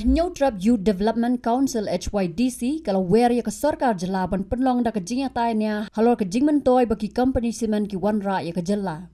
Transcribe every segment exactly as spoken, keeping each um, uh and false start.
Hynñiewtrep Youth Development Council, H Y D C, ka la wer ïa ka sorkar jylla ban pynlong da ka jingïatai nia halor ka jingmyntoi ba ki company cement ki wanrah ïa ka jylla.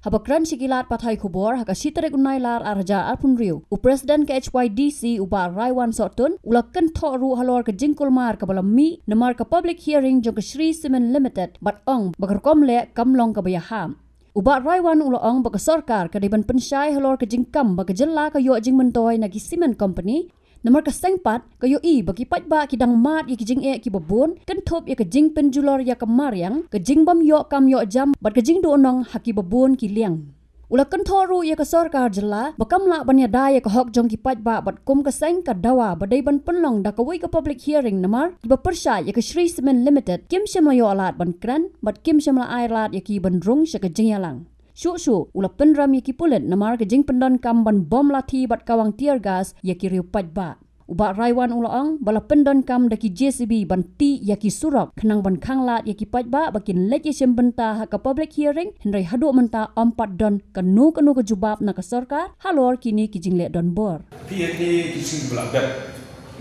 Haba kren sha ki lad pathai khubor ha ka shi tarik u Nailar ar hajar arphew hynriew, u President ka H Y D C, u Bah Raiwan Sohtun, u la kynthoh ruh halor ka jingkulmar kaba la mih namar ka public hearing jong ka Shree Cement Limited bad ong ba ka rukom leh kam long kaba ïahap. U Bah Raiwan u la ong ba ka sorkar ka dei ban pynshai halor ka jingkam ba ka jylla ka ïoh jingmyntoi na ki cement company, namar ka seng pat ka ïohi ba ki paidbah ki dang mad ïa ki jingeh kiba bun, kynthup ïa ka jingpynjulor ïa ka mariang, ka jingbym ïoh kam ïoh jam bad ka jingduhnong ha kiba bun ki liang. U la kynthoh ruh ïa ka sorkar jylla ba kam lah ban ïada ïa ka hok jong ki paidbah bad kum ka seng ka dawa ba dei ban pynlong da kawei ka public hearing namar kiba pyrshah ïa ka Shree Cement Limited kim shym la ïoh lad ban kren bad kim shym la ai lad ïa ki ban rung sha ka jingïalang. Shuh shuh u la pynrem ïa ki pulit namar ka jingpyndonkam ban bom lathi bad kawang tear gas ïa ki riew paidbah. U Bah Raiwan u la ong ba la pyndonkam da ki J C B ban tih ïa ki surok khnang ban khanglad ïa ki paidbah ba kin leit ïashim bynta ha ka public hearing, hynrei haduh mynta ym pat don kano kano ka jubab na ka sorkar halor kine ki jingleh donbor. Phi hangne ki sngi ba la dep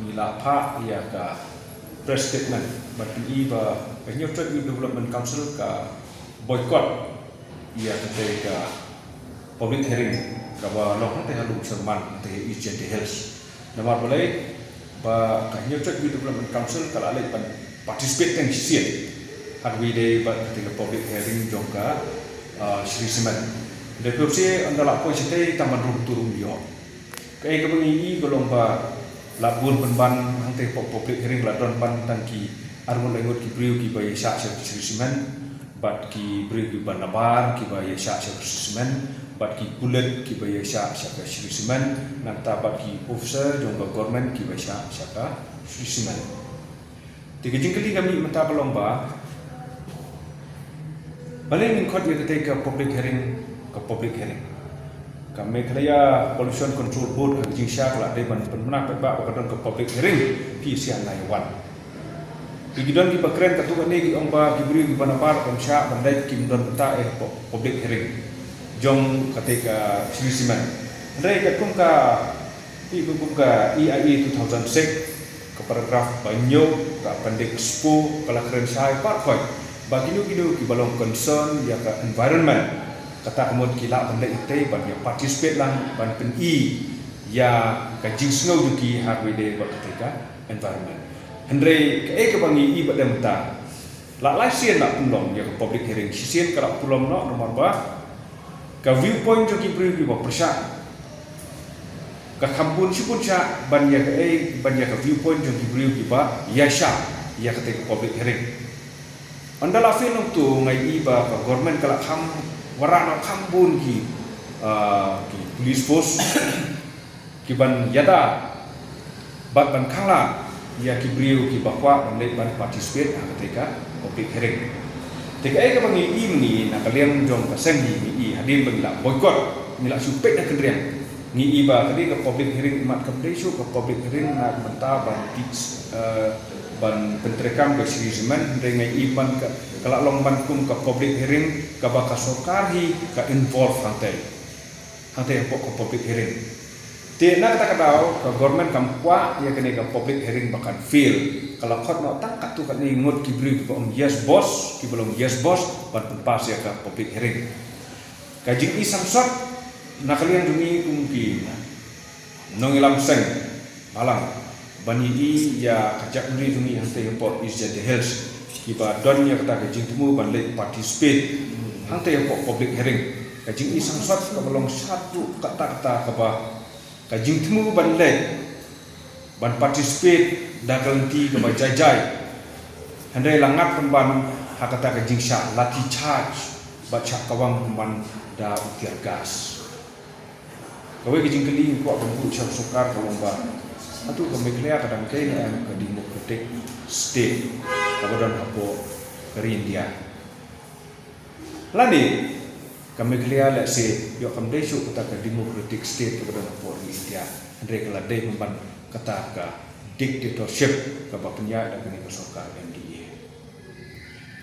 ngi la phah ïa ka press statement bad phi i ba ka Hynñiewtrep Youth Development Council ka boycott ïa kata ka public hearing kaba long hangta ha Lumsherman, hangta ha East Jaintia Hills. Namar balei ba ka Hynñiewtrep Youth Development Council ka la leit ban participate tang shisien ha kawei de bad kata ka public hearing jong ka, ah, Shree Cement. Dei phi ong ynda la poi shatei tang ban rung tu rung ïoh. Kaei kaba ngi i ka long ba la bun pynban hangta hapoh public hearing la don ban tang ki arngut laingut ki briew kiba ïashah sha ka Shree Cement, bad ki briew kiba nabar kiba ïashah sha ka Shree Cement, bad ki pulit kiba ïashah sha ka Shree Cement, nangta bad ki officer jong ka government kiba ïashah sha ka Shree Cement. Te ka jingkylli ka mih mynta ka long ba, balei ngin khot ïa katei ka public hearing ka public hearing? Ka Meghalaya Pollution Control Board ha ka jingshisha ka la dei ban pynbna paidbah ba ka don ka public hearing, phi sngewthuh ïa wan. Ki don kiba kren katto katne ki ong ba ki briew kiba nabar ban shah ban leit kim don bynta eh pu-, public hearing jong katei ka Shree Cement. Hynrei katkum ka, phi, katkum ka E I A two thousand six, ka paragraph ba hynñiew, ka appendix four, ka la kren shai pat khoit ba kino kino kiba long concern ïa ka environment, kata ka mut ki lah ban leit hangtei ban ïa participate lang ban pyni ïa ka jingsngew jong ki ha kawei de bad katei ka environment. Hynrei kaei kaba ngi i bad mynta, la lai sien la pynlong ïa ka public hearing, shisien ka la pynlong noh namar ba ka viewpoint jong ki briew kiba pyrshah ka kham bun shibun shah ban ïa kaei, ban ïa ka viewpoint jong ki briew kiba ïashah ïa katei ka public hearing. Ynda la pynlong to ngi i ba ka government ka la kham wanrah noh kham bun ki, ah, ki police force kiban ïada bad ban khanglad ïa ki briew kiba kwah ban leit ban participate ha katei ka public hearing. Te kaei kaba ngi i mynne na ka liang jong ka seng ngi, ngi i hadien ba ngi la boycott, ngi la shu peit na ka kynriang. Ngi i ba katei ka public hearing mat kam dei shuh ka public hearing na ka bynta ban tih, eh, ban pyntreikam ka Shree Cement, hynrei ngi i ban ka, ka la long ban kum ka public hearing kaba ka sorkar hi ka involve hangtei. Hangtei hapoh ka public hearing. Te na kata ka daw ka government kam kwah ïa kane ka public hearing ba kan fail. Ka la khot noh tang katto katne ngut ki briew kiba ong yes boss, kiba long yes boss ban pynpass ïa ka public hearing. Ka jingi sangsot na ka liang jong ngi kum ki nongïalam seng balang ban i ïa ka jaitbynriew jong ngi hangtei hapoh East Jaintia Hills kiba don ïa kata ka jingthmu ban leit participate hangtei hapoh public hearing. Ka jingi sangsot kaba long shaduh katta katta kaba ka jingthmu ban leit ban participate da ka lynti kaba jai jai. Hynrei la ngat pynban ha kata ka jingshah lathi charge bad shah kawang pynban da u tear gas. Kawei ka jingkylli ngi kwah ban buh sha ka sorkar ka long ba, hato ka Meghalaya ka dang dei ne em ka democratic state kaba don hapoh ka ri India? Lane ka Meghalaya lehse ïoh kam dei shuh kata ka democratic state kaba don hapoh ri India, hynrei ka la dei pynban kata ka dictatorship kaba pynïaid da kane ka sorkar M D A.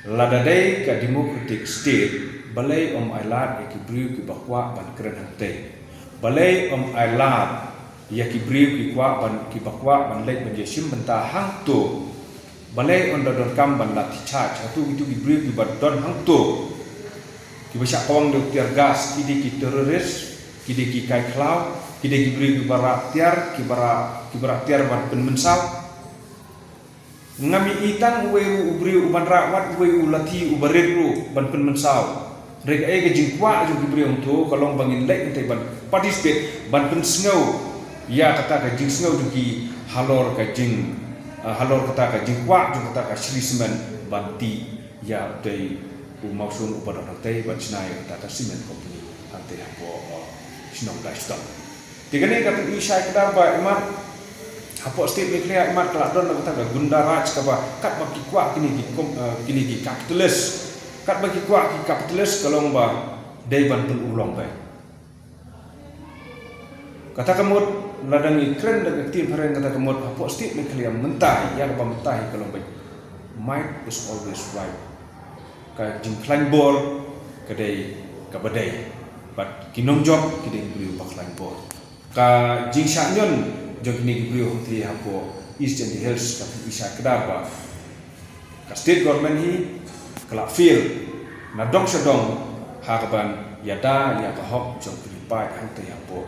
Lada dei ka democratic state, balei ym ailad ïa ki briew kiba kwah ban kren hangtei? Balei ym ailad Ïa ki briew ki kwah ban, ki ba kwah ban leit ban ïashim bynta hangto, balei yn da donkam ban lathi charge? Hato kito ki briew ki ba don hangto, ki ba shah kawang da u tear gas, ki dei ki terrorist, ki dei ki kai khlaw, ki dei ki briew ki ba rah tiar, ki ba rah, ki ba rah tiar ban pynmynsaw? Ngam ïohi tang uwei ruh u briew u ban rah, wat uwei u lathi u ba rit ruh ban pynmynsaw. Hynrei kaei ka jingkwah jong ki briew hangto ka long ba ngin leit hangtei ban participate, ban pynsngew ïa kata ka jingsngew jong ki halor ka jing, ah, halor kata ka jingkwah jong kata ka sli cement ban tih ïa utei u mawshun u ba don hangtei ban shna ïa kata ka cement company hangtei hapoh, ah, shnong Daisdong. Te kane ka pyni shai kdar ba imat hapoh state Meghalaya imat ka la don kata ka gunda raj kaba katba ki kwah kine ki kom-, eh, kine ki capitalist. Katba ki kwah ki capitalist ka long ba dei ban pynurlong beit. Kata ka mut, lada ngi kren da ka ktien phareng kata ka mut, hapoh state Meghalaya mynta ïa kaba mynta hi ka long beit. Might is always right. Ka jingkhlaiñ bor ka dei kaba dei. Bad ki nongjop ki dei ki briew ba khlaiñ bor. Ka jingshah ñion jong kine ki briew hangtei hapoh East Jaintia Hills ka pyni shai kdar ba ka state government hi ka la fail na dong sha dong ha kaban ïada ïa ka hok jong ki paid hangtei hapoh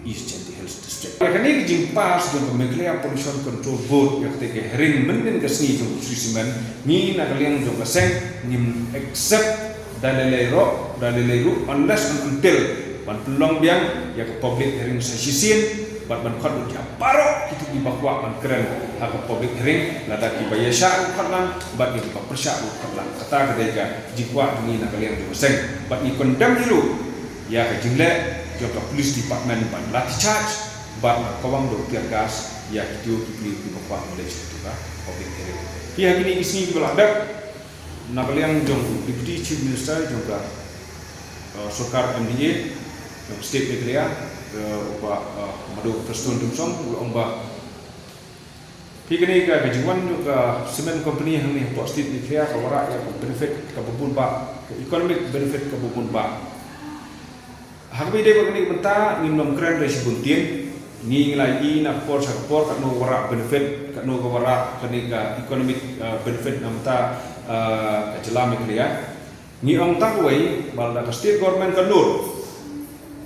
East Jaintia Hills District. Ïa kane ka jingpass jong ka Meghalaya Pollution Control Board ïa katei ka hearing mynnin ka sngi jong u sli cement, ngi na ka liang jong ka seng ngim accept da lei lei ruh, da lei lei ruh, unless and until ban pynlong biang ïa ka public hearing sa shisien bad ban khot lut ïa baroh kito ki ba kwah ban kren ha ka public hearing, lada ki ba ïashah ruh khot lang bad ki ba pyrshah ruh khot lang. Kata ka dei ka jingkwah jong ngi na ka liang jong ka seng bad ngi condemn hi ruh ïa ka jingleh jong ka police department ban lathi charge bad ban kawang da u tear gas ïa kito ki briew ki ba kwah ban leit sha kito ka public hearing. Te ha kine ki sngi ki ba la dep, na ka liang jong Deputy Chief Minister jong ka, uh, sorkar M D A jong state Meghalaya, uh, u Bah, uh, Madu Prestone Tynsong, u la ong ba phi, kane ka, ka jingwan jong ka cement company hangne hapoh state Meghalaya ka wanrah ïa ka benefit kaba bun bah, ka economic benefit kaba bun bah. Ha kaba ïadei bad kane ka bynta ngim nym kren da shi bun ktien. Ngi ngi la ïohi na ka por sha ka por katno ka wanrah benefit, katno ka wanrah kane ka economic, uh, benefit na ka bynta, uh, ka jylla Meghalaya. Ngi ong tang kawei ba lada ka state government ka nud,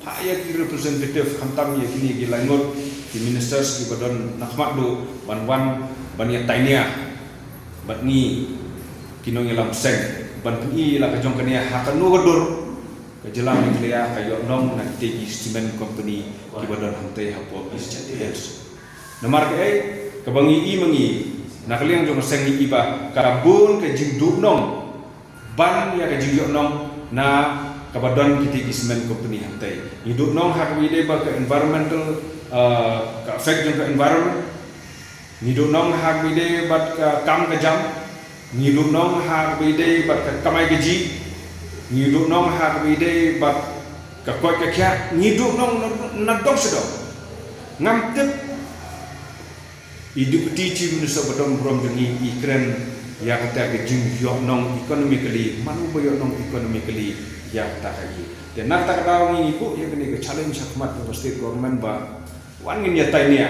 phah ïa ki representative khamtam ïa kine ki lai ngut ki ministers ki ba don na khmat duh ban wan ban ïa tai nia bad ngi ki nongïalam seng ban pyni la ka jong kane ha kano ka dur ka jylla Meghalaya ka ïoh nong na kitei ki cement company ki ba don hangtei hapoh East Jaintia Hills. Namar kaei, kaba ngi i ma ngi na ka liang jong ka seng ngi i ba ka bun ka jingduh nong ban ïa ka jingïoh nong na kaba don kitei ki cement company hangtei. Ngi duh nong ha kaba ïadei bad ka environmental, uh, ka effect jong ka environment. Ngi duh nong ha kaba ïadei bad ka kam ka jam. Ngi duh nong ha kaba ïadei bad ka kamai kajih. Ngi duh nong ha kaba ïadei bad ka koit ka khiah. Ngi duh nong na, na dong sha dong. Ngam tip i Deputy Chief Minister ba don burom jong ngi i kren ïa kata ka jingïoh nong economically, mano ba ïoh nong economically ïa kata ka jing. Te na kata ka daw ngi buh ïa kane ka challenge ha khmat ka state government ba wan ngin ïa tai nia.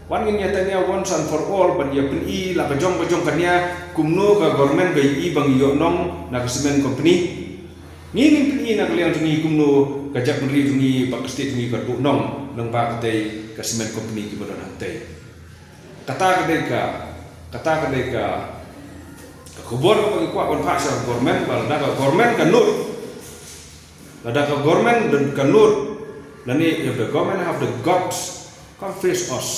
Wan ngin ïa tai nia once and for all ban ïa pyni la ka jong ka jong ka nia kumno ka government ba i ba ngi ïoh nong na ka cement company. Ngi ngin pyni na ka liang jong ngi kumno ka jaitbynriew jong ngi bad ka state jong ngi ka duh nong lyngba katei ka cement company ki ba don hangtei. Kata ka dei ka, kata ka dei ka, ka khubor kaba ngi kwah ban phah sha ka government, ba lada ka government ka nud, lada ka government ka nud, lane if the government have the guts, come face us.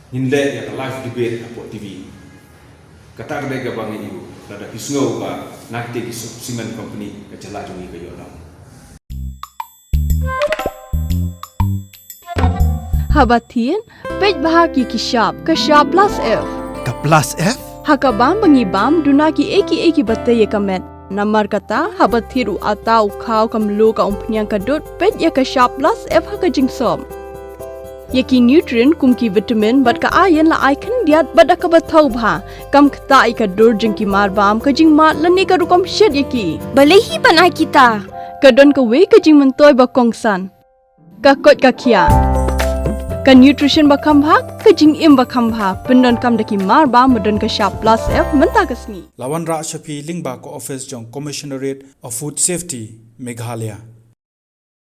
Ngin leh ïa ka live debate hapoh T V. Kata ka dei kaba ngi ïoh, lada phi sngew ba na kitei ki cement company ka jylla jong ngi ka ïoh nong. Haba thied, peit bha ki ki shap, ka shap plus F. Ka plus F? Ha ka bam ba ngi bam, duna kiei kiei ba tei ïa ka met. Namar kata, haba thied u atta, u khaw, ka mluh, ka umphniang, ka dud, peit ïa ka shap plus F ha ka jingsop. Ïa ki nutrient kum ki vitamin bad ka iron la ai khyndiat bad da kaba thaw bha. Kam ktah ïa ka dur jong ki marbam, ka jingmad lane ka rukom shet ïa ki. Balei hi ban ai kita? Ka don kawei ka jingmyntoi ba kongsan. Ka koit ka khiah. Ka nutrition ba kham bha, ka jingim ba kham bha, pyndonkam da ki mar ba, ba don ka shap plus F mynta ka sngi. La wanrah sha phi lyngba ka office jong Commissionerate of Food Safety, Meghalaya.